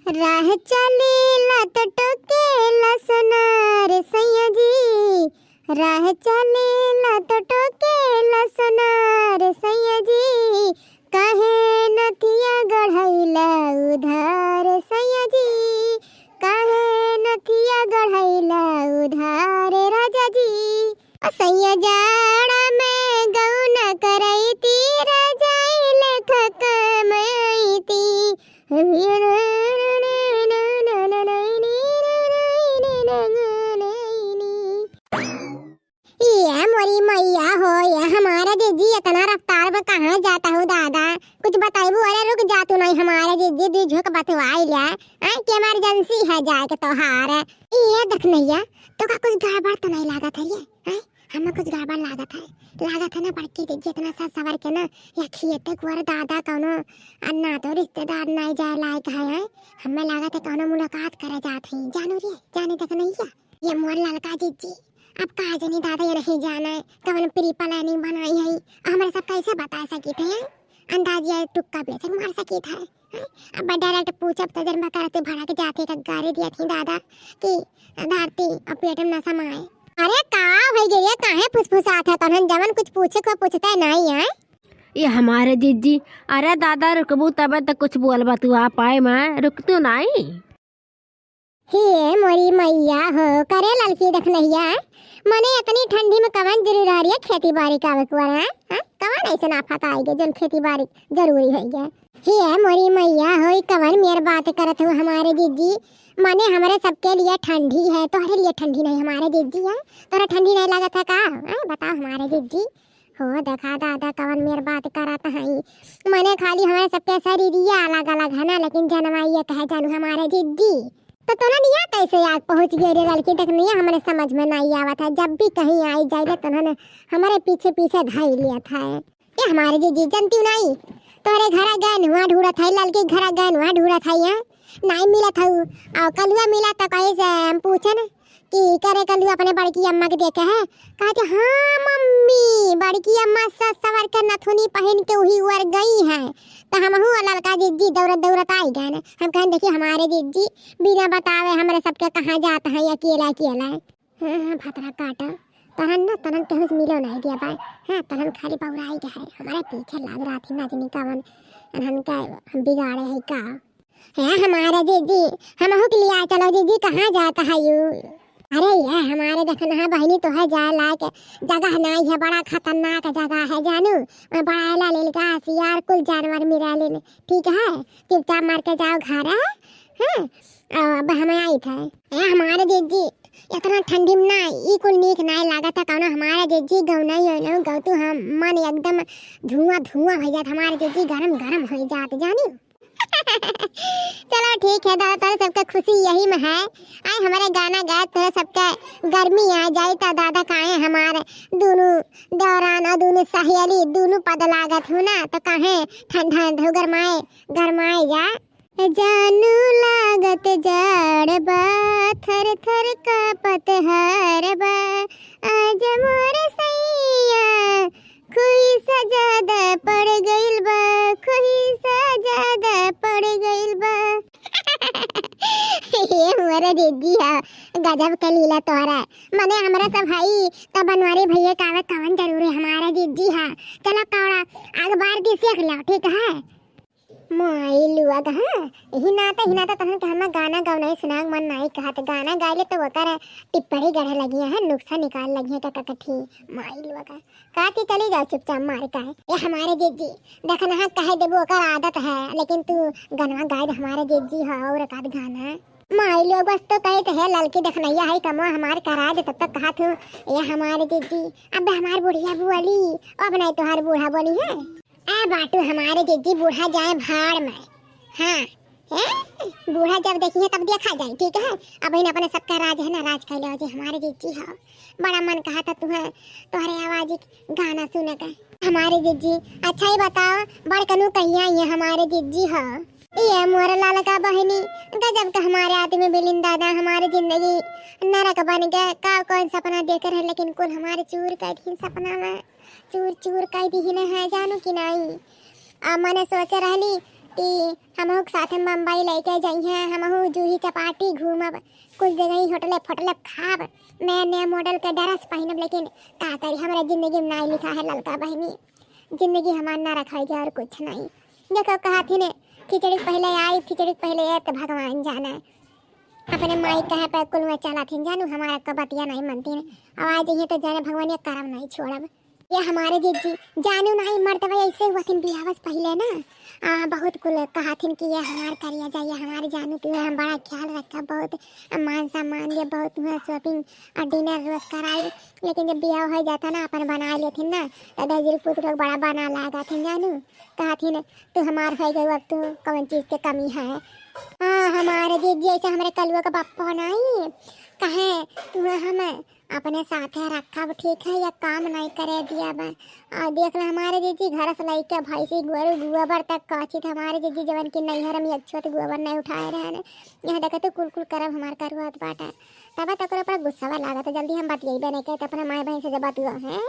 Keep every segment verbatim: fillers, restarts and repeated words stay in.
राह चलेला त टोकेला सोनार सैया जी, राह चलेला त टोकेला सोनार सैया जी, काहे नथिया गढ़ैला उधार सैया जी, काहे नथिया गढ़ैला उधार राजा जी। ओ सैया जाड़ा में गौना करैती, राजा लेखा कमैती। ये मोरी मैया हो, ये हमारा जीजी इतना रफ्तार में कहाँ जाता हो दादा? कुछ बताइबू? अरे रुक जा तू, नहीं हमारा जीजी दी झुक बतवाई ले, आए कि इमरजेंसी है जाए के तोहार। ये देख नैया, तो का कुछ गड़बड़ तो नहीं लागत है ये? हैं? हमें कुछ गड़बड़ लागत है, लागत है ना बड़की जीजी इतना सज सवर के ना, या खियते कुंवर दादा कौनो अन्ना तो रिश्तेदार नहीं जाए लायक है, हैं? हमें लागत है कौनो मुलाकात करे जात है, जानू रे, जाने तक नहीं है। ये मोर ललका जीजी, अब का जानी दादा ये नहीं जाना है, कौन pre planning बनाई है, हमरे सब कैसे बता सकी थे, हैं? अंदाज ये तुक्का बेशक मार सकी था, हैं? अब direct पूछब त जन्म करते भड़क जाते का गारी दिया थी दादा कि धरती और पेट में न समाए। अरे का हो गई रे, काहे फुसफुसात है तोहन, जवन कुछ पूछे को पूछते नहीं है। ये हमारे जीजी, अरे दादा रुकबू तबे तो कुछ बोलबा तू, आ पाए मैं रुक तू नहीं। हे मोरी मैया हो, करे ललकी देखनैया, मने इतनी ठंडी में कवन जरूरी रह रही है खेती बाड़ी का आवे कुआर, हैं? हैं? कवन ऐसे आफत आएगी जौन खेती बाड़ी जरूरी है ये? हे मोरी मैया हो, ई कवन मेर बात करत हो हमारे जीजी, मने हमरे सबके लिए ठंडी है, तोहरे लिए ठंडी नहीं हमारे जीजी है, तोहरा ठंडी नहीं लागत है का? हैं? बताओ हमारे जीजी। हो देखा दादा कवन मेर बात करत हई, मने खाली हमरे सबके शरीरिया अलग अलग है ना, लेकिन जनवा एक है जानू हमारे जीजी। तो तोहन यहाँ कैसे आग पहुँच गए रे ललकी देखनैया, हमरे समझ में नहीं आवत है। जब भी कहीं आई जाइले तोहन हमरे पीछे पीछे धाई लियत है। ये हमारे जीजी जनती नहीं, तोहरे घरा गए हुआ ढूंढत है, ललकी घरा गए हुआ ढूंढत है, यहाँ नहीं मिलत हऊ। और कलुआ मिला तो कहे से हम पूछन कि करे कलू अपने बड़की अम्मा के देखे है, कहते हाँ मम्मी, बड़की अम्मा सज सवर के नथुनी पहन के वही ओर गई है, तो हमहू ललका जीजी दौड़त दौड़त आई गए। हम कहन देखी हमारे जीजी बिना बतावे हमरे सबके कहाँ जात है अकेला अकेला। हाँ, हाँ, भतरा काटा, तोहन ना, तोहन केहू से मिलो नहीं दिया बाय। हाँ, तोहन खाली बौराई के है, हमारे पीछे लाग रहा थी ना, जनी कवन, अनहन का हम बिगाड़े है का? हे हमारे जीजी, हमहू के लिया चलो जीजी, कहाँ जात हयू? अरे ये हमारे देखना है बहिनी, तोहे जाए लायक जगह नहीं है, बड़ा खतरनाक जगह है जानू। वहाँ बड़ा एला लेलगा सियार कुल जानवर मिला लेने, ठीक है? चुपचाप मार के जाओ घर है, हाँ? और अब हम आई थे। ए हमारे जीजी, इतना ठंडी में ना ई कुल नीक नाय लागत है कौनो। हमारे जीजी गौना ही होइलो, गौतू हम मन एकदम धुआं धुआं हो जात, हमारे जीजी गरम गरम हो जात जानी। चलो ठीक है दादा, तोरे सबके खुशी यही में है। आई हमारे गाना गाए, तोरे सबके गर्मी आ जाई तो दादा काहे हमारे दोनों दौरान और दोनों सहेली दोनों पद लागत हो ना, तो काहे ठंडा ठंडा गरमाए गरमाए जा। जानू लागत जाड़ बा, थर थर कांपत हार बा। आज मोर सैया खुही सा ज्यादा पड़ गइल बा, खुही सा ज्यादा पड़ गइल बा। ये मोर जीजी है, गजब के लीला तोहरा। मने हमरा सब हई, त बनवारी भैया का आवे कवन जरूरी, हमारा जीजी है। चलो कौड़ा, अखबार की सेक लो, ठीक है? माई लुआ ग, हाँ, यही नाते, यही नाते तहन के हमें गाना गवनाई सुनाए के मन नाई कहत, गाना गाइले तो ओकर टिप्पणी गढ़े लगी है, नुक्सा निकाल लगी है, का कथी, माई लुआ ग, काकी चली जाओ चुपचाप मार का है। ए हमारे जीजी, देखना है कहे देबू ओकर आदत है, लेकिन तू गनवा गाय दे हमारे जीजी हो और एक आध गाना। माई लोग बस तो कहे तो है ललकी देखनैया है कमवा हमार करा दे, तब तक कहा थू, ए हमारे जीजी, अब हमार बुढ़िया बोली, अब नहीं तोहार बूढ़ा बोली है। ए बाटू हमारे जीजी बूढ़ा जाए भाड़ में। हाँ, ए, बूढ़ा जब देखी है तब देखा जाए, ठीक है? अब इन अपने सबका राज है ना, राज कैले हो जी हमारे जीजी हो। बड़ा मन कहा था तुम्हें, तोहरे आवाज एक गाना सुने का। हमारे जीजी, अच्छा ही बताओ, बड़कनू कहिया आई है हमारे जीजी हो? ये मोर लाल का बहिनी, गजब का हमारे आदमी बिलिन दादा, हमारे जिंदगी नरक बन गया। का कौन सपना देख रहे, लेकिन कुल हमारे चूर कर दी सपना में। चूर चूर कई दिहिन है, जानू कि नाई? आ मने सोचे रहली कि हमहू के साथे बम्बई लइके जइहें, हमहू जूही चपाटी घूमब, कुछ जगह होटले फोटले खाब, नया नया मॉडल के ड्रेस पहिनब, लेकिन का करी, हमरा जिंदगी में नाई लिखा है ललका बहिनी, जिंदगी हमार ना रखाई और कुछ नहीं। देखो कहथिन खिचड़ी के पहले आई, खिचड़ी के पहले आए तो भगवान जाने। अपने माई कहे पे कुल में चलथिन जानू, हमारा का बतिया नहीं मनथिन। अब आ जइहें तो जाने भगवान ये करम नहीं छोड़ब। ये हमारे जीजी जानू नहीं मरत भाई, ऐसे हुआ थिन बियाह से पहले ना, आ, बहुत कुल कहथिन कि ये हमार करिया जाइए, हमारे जानू के हम बड़ा ख्याल रखा, बहुत मान सम्मान दिए, बहुत हुआ शॉपिंग और डिनर रोज कराए। लेकिन जब बियाह हो जाता ना, अपन बना लेथिन ना, तो दहिजरी पुत लोग बड़ा बना लागथिन जानू। कहथिन तू हमार हो गई, अब तू कौन चीज के कमी है? हाँ, हमारे जीजी ऐसे हमरे कलुआ का पप्पा नहीं कहे, तू हम अपने साथे रखब, ठीक है, या काम नहीं करे दिया बा। आ, देख ले हमारे जीजी, घर से लइके भैंसी, गोरू, गोबर तक काचित हमारे जीजी, जवन की नैहर में एक छोट गोबर नहीं उठाए रहे ने। यहाँ देखे तो कुल कुल करब हमार करुआत बाटे। तब तक ओकरा पर गुस्सा लागत, जल्दी हम बतियाइबे नहीं करते अपने माई बहन से जब बतुआ है।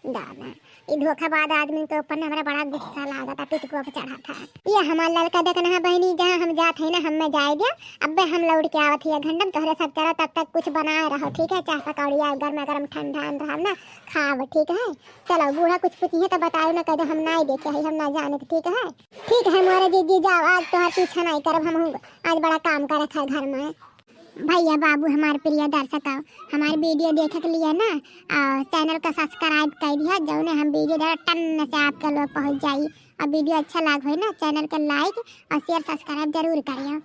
दादा, ई धोखाबाज आदमी के ऊपर ना हमरा बड़ा गुस्सा लागत, पितकुआ पे चढ़ा था। ये हमार ललका देखना है बहनी, जहाँ हम जात है ना, हम में जाए दिया। अबे हम लौट के आवत है घंटा में, तोहरे सब चलो, तब तक कुछ बनाए रहो, ठीक है? चाय पकौड़ी आ, गर्मा गर्म ठंडा रहा ना, खाब, ठीक है? चलो, बूढ़ा कुछ पूछिए तो बताओ ना, कह दो हम ना देखे है, हम ना जाने, ठीक है? ठीक है मोरे जीजी, जाओ, आज तोहर पीछा नहीं करब हम, आज बड़ा काम करे खाए घर में। भैया बाबू, हमार प्रिय दर्शक, हमार वीडियो देखे के लिए ना, आ, चैनल का सब्सक्राइब कर दिया, जौने हम वीडियो डाला टन से आपके लोग पहुँच जाई। और वीडियो अच्छा लाग होई ना, चैनल के लाइक और शेयर सब्सक्राइब जरूर करियो।